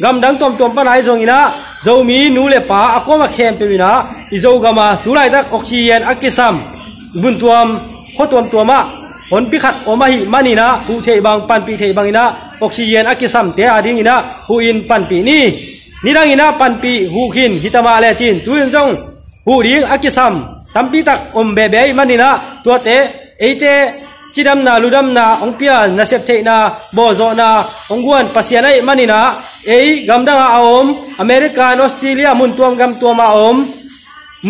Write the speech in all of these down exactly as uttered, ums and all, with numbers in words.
gamdang tuamtuam pan ahi zongin ah, Zomi nu le pa a kuamah khempeuh in ah, i Zogam ah tulaitak oxygen a kisam, buntuam, khua tuamtuam ah honpi khat om ahih manin ah, huh theih bang, panpih theih bangin ah, oxygen a kisamte adingin ah, huhin panpih ni. Nidangin ah panpih huh khin hi ta mah lecin, tu-in zong huh ding a kisam tampi tak om behbeh ahih manin ah, tuate eite cidamna, ludamna hong pia, nasep theihna, bawlzawhna hong guan Pasian ahih manin ah, ei gamdang ah a om, America, Australia, mun tuam gam tuam ah a om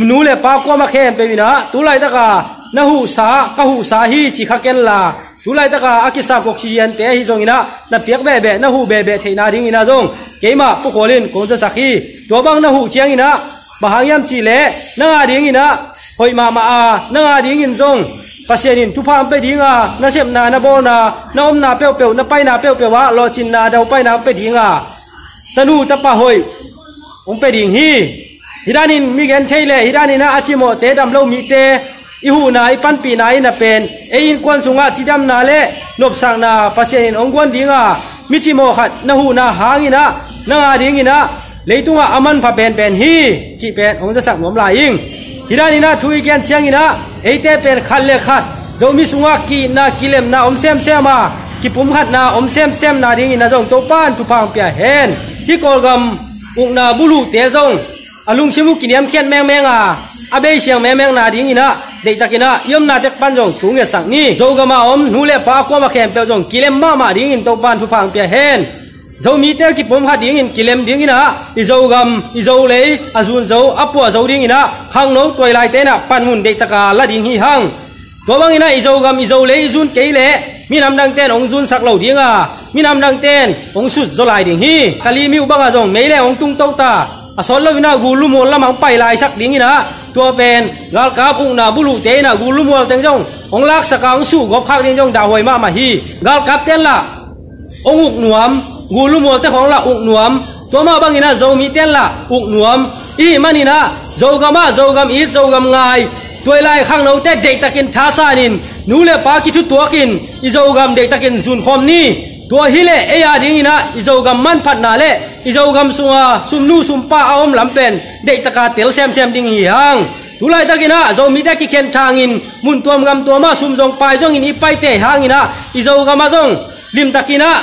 nu le pa kuamah khempeuh in ah, tulaitak a na huhsa, ka huhsa hi ci kha kenla, tulaitak a a kisam oxygen-te ahi zongin ah, na piak behbeh, na huh behbeh theihna dingin ah zong keimah Pu Khawl in kong zasak hi. Tua bang na huh ciangin ah, bang hang hiam cih leh, nang adingin ah hoih mahmah a, nang adingin zong Pasian in thupha hong pia ding a, na sepna, na bawlna, na omna peuhpeuh, na paina peuhpeuh ah lawhcinna, daupaina hong pia ding a, tanu tapa hoih hong pia ding hi. Hih danin mi gen thei leh, hih danin ah a cimawhte, dam lo mite i huhna, i panpihna in ah pen, ei innkuan sungah cidamna le nopsakna Pasian in hong guan ding a, mi cimawh khat na huhna hangin ah, nang adingin ah leitungah a manpha penpen hi cih pen hong zasak nuam lai ing. Hih danin ah thu i gen ciangin ah, eite pen khat le khat Zomi sungah ki-itna, kilemna om semsem a, kipumkhatna om semsemna dingin ah zong Topa'n thupha hong pia hen. Hih Kawlgam ukna buluhte zong a lungsim uh kiniamkhiat mengmeng a, a beisiang mengmengna dingin ah, deihtakin ah i omna tek pan zong thu ngetsak ni. Zogam a om nu le pa a kuamah khempeuh zong kilem mahmah dingin Topa'n thupha hong pia hen. Zomite kipumkhat dingin, kilem dingin ah, i Zogam, i Zolei a zun zo, a puah zo dingin ah, khangno tuailaite in ah panmun deihtaka la ding hi hang. Tua bangin ah i Zogam, i Zolei i zun kei leh minam dangte'n hong zunsak lo ding a, minam dangte'n hong sut zaw lai ding hi. Kalaymyo bang ah zong meileng hong tungto ta, a sawt loin ah Gulumual lamah hong pai laisak dingin ah, tua pen galkap ukna buluhte in ah Gulumual teng zong hong laksak a, hong suhgawp khak ding zong dahhuai mahmah hi. Galkapte'n lah hong uk nuam, Gulumualte khawng lah uk nuam, tua mah bangin ah Zomite'n lah uk nuam. Ahih manin ah Zogam ah Zogam it, Zogam ngai, tuailai khangnote deihtakin thasanin, nu le pa kithutuakin, i Zogam deihtakin zunkhawm ni. Tua hileh ei adingin ah i Zogam manphatna le i Zogam sunga sumnu sumpa a om lam pen deihtaka tel semsem ding hi hang. Tulaitakin ah Zomite kikhen thangin, mun tuam gam tuam ah sum zong pai zongin i paite hangin ah, i Zogam ah zong limtakin ah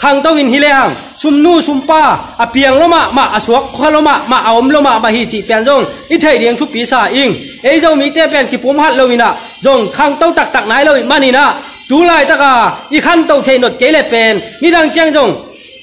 khangto in hi lehang, sumnu sumpa a piang lua mahmah, a suak khua lua mahmah, a om lua mahmah hi cih pen zong i theih ding thupi sa ing. Ei Zomite pen kipumkhat loin ah zong khangto taktak nai lo ahih manin ah, tulaitaka i khanto theih nop kei leh pen nidang ciang zong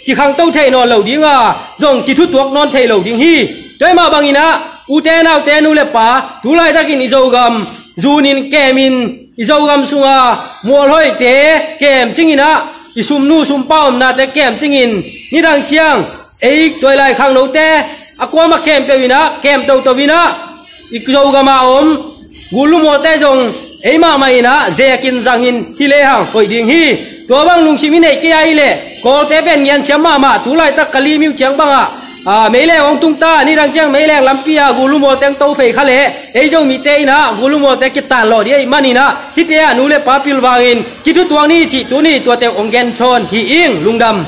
kikhangto theih nawn lo ding a, zong kithutuak nawn theih lo ding hi. Tua ahih mah bangin ah, ute naute, nu le pa, tulaitakin i Zogam zunin, kemin, i Zogam sunga mualhoihte kemcingin ah, i sumnu sumpa omnate kemcingin, nidang ciang ei tuailai khangnote a kuamah khempeuh in ah kem toto in ah, i Zogam a om Gulumualte zong ei mahmah in ah zekin zangin hi lehang hoih ding hi. Tua bang lungsim i neih kei a hileh, Kawlte pen ngiansiam mahmah, tulaitak Kalaymyo ciang bangah, a, meileng hong tungta, nidang ciang meileng lampi ah Gulumualte hong to phei kha leh, ei Zomite in ah Gulumualte kitanlawh ding ahih manin ah, hihte ah nu le pa pilvangin kithutuak ni cih tuni tuate hong genthawn hi ing. Lungdam.